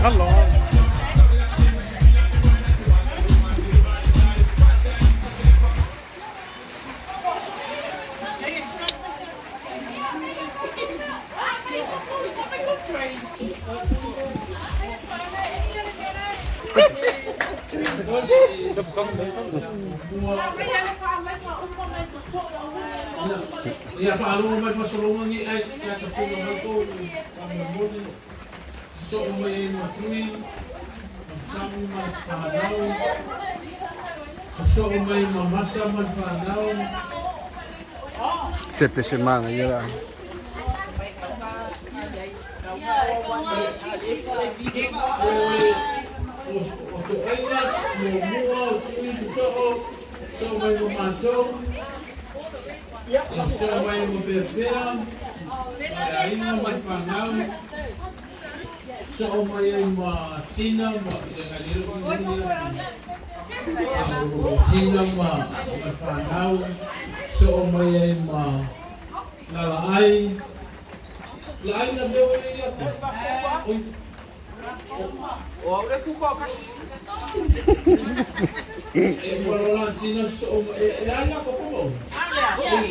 Hello. Ia faalogo mai faasologa ni ai ia ka tula mai tou faamolemole sosoo mai ai ma tui ma samu ma le fanau sosoo mai ma masa ma le fanau. Se pese manga ia la. O o toaiga muamua o tui sosoo sosoo mai ma matou ia sosoo mai ma peapea ma le aiga ma le fanau sosoo mai ai ma tina ma i le tina ma le fanau sosoo mai ai ma lalaai laai na mea o ia oi. E ua lola tina sosoo e e ai ko ko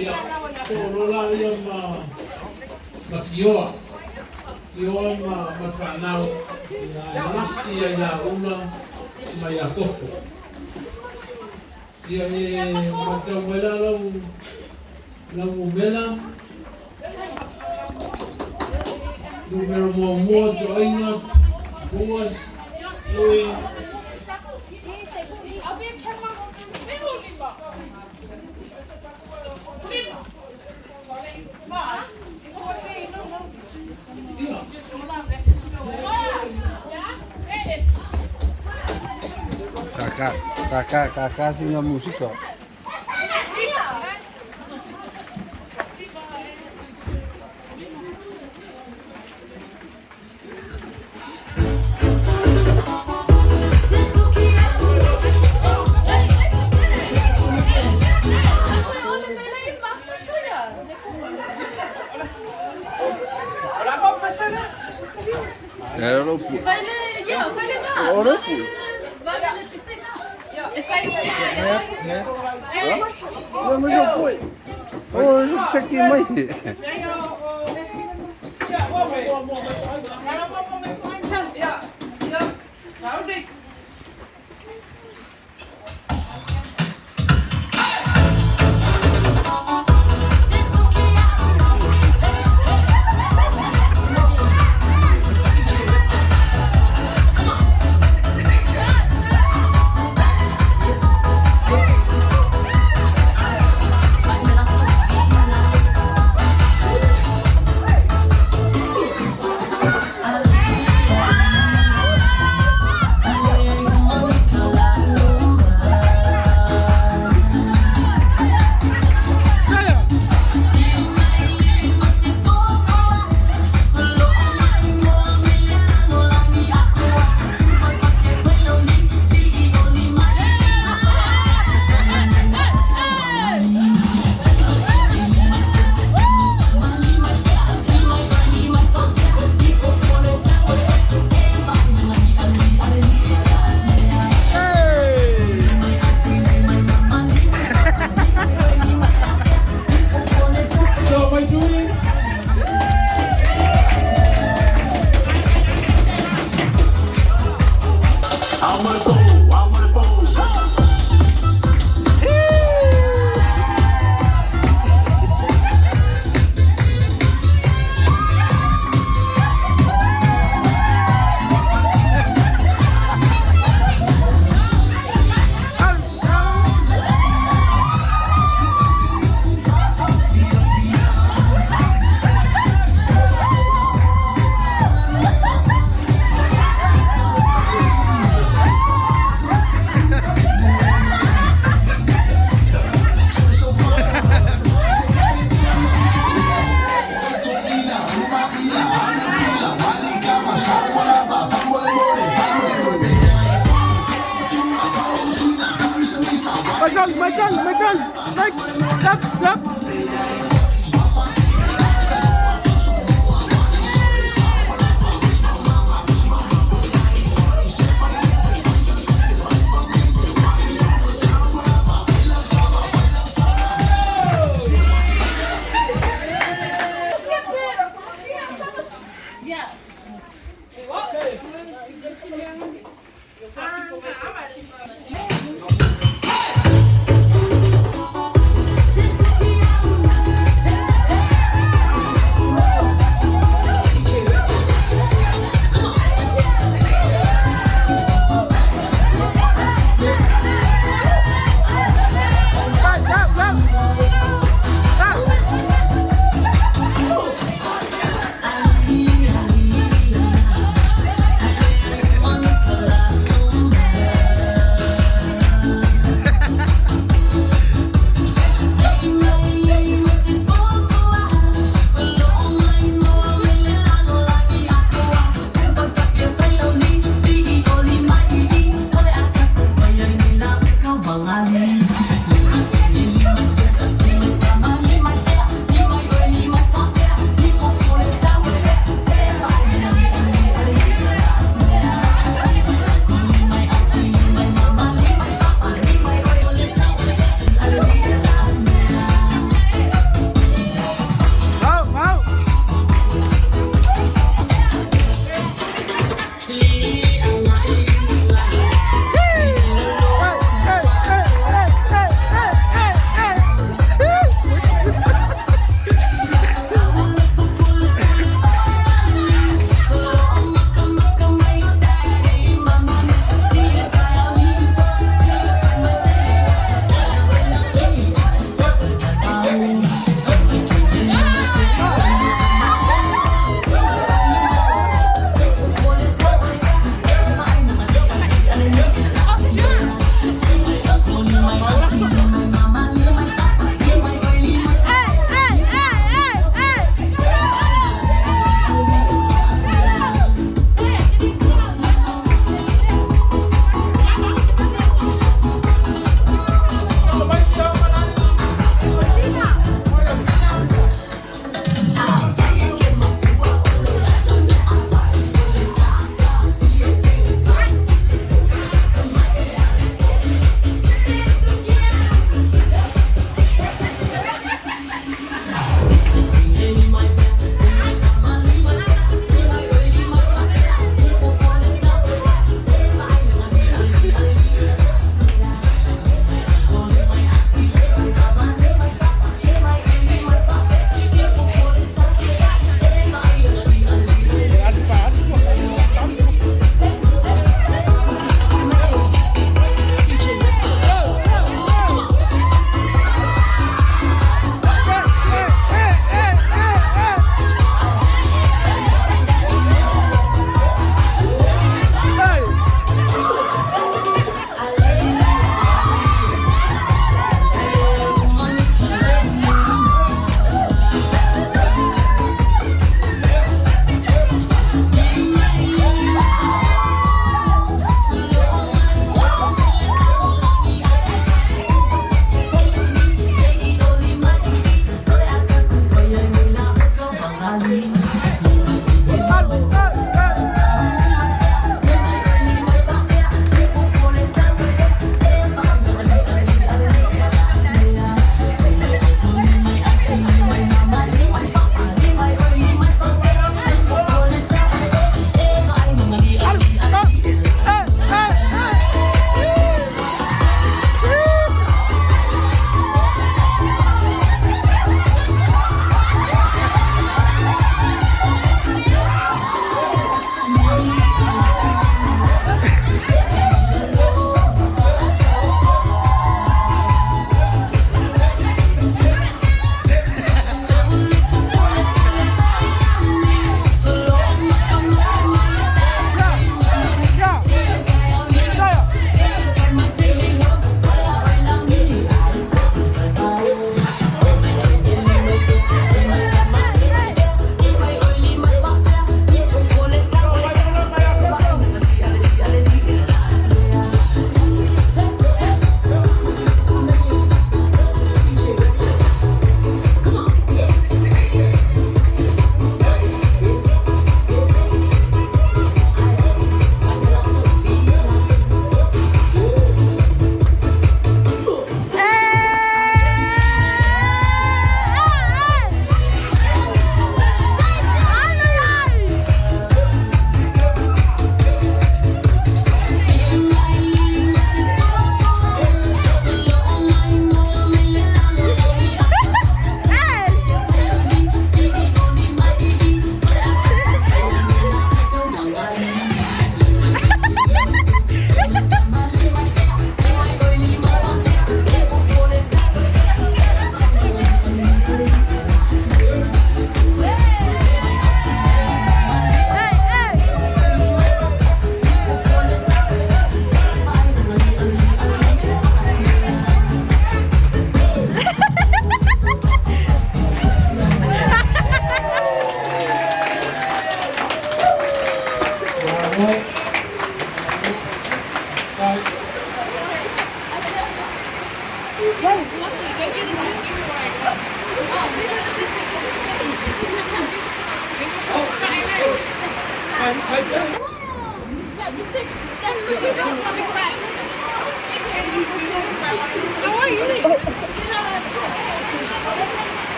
ia so lola ia ma tioa tioa ma fanau ia lasi ia ia ula ma ia koko ia e matau mai la lau lau mela numero muamua toaiga Boas Tui. Ia. Kakak, kakak, kakak sing musik kok. Era lo pu. Ora pu. Ne. Ne. Mas eu pui. Oh, eu sei que mai. My tongue, my tongue, my tongue. Right, left, left. Yeah.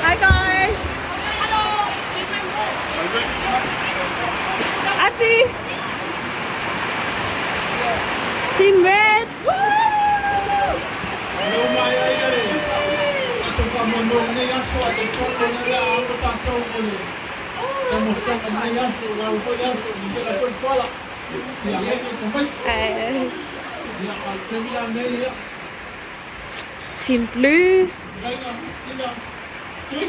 Hi guys. Ati. Team Red. Lo mai ai ale. Ato ka mo mo nei aso a te tolo na la ato ta tau mo ni. Ka mo ta ka nei aso la u foi aso ni ke la foi fala. Ia le ni ko mai. Ia ka te mila nei ia. Team Blue. Ngai nga ina. Tui.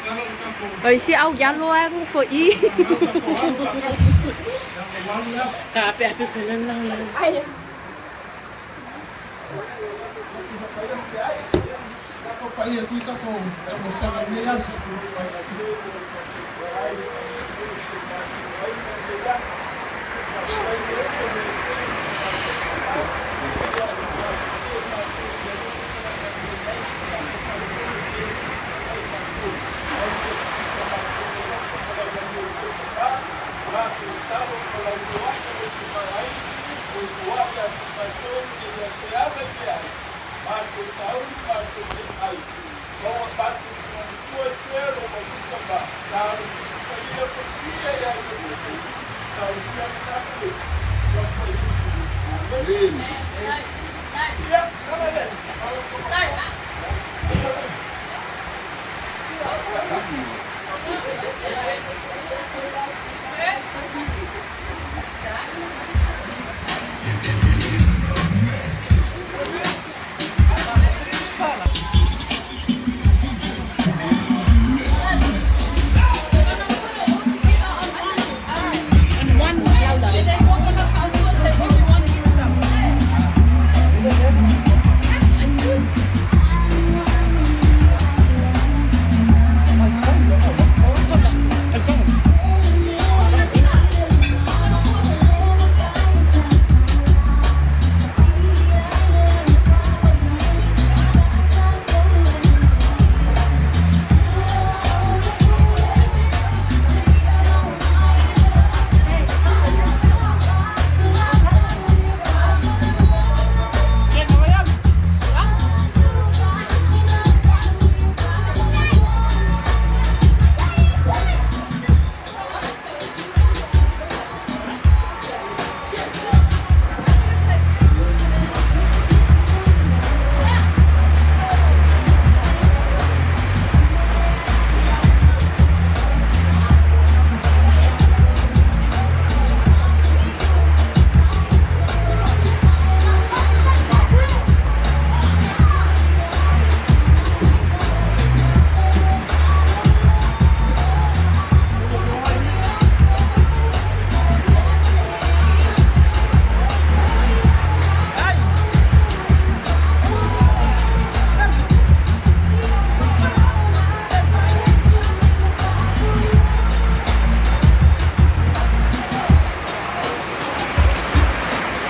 Karo ka ko. Og I siger, at jeg lå af for I. Kau ka ko aru sa kas. Ya ko walu ya. Ej. Ka ko pa ia tui ka ko. Ka mo sa nei aso.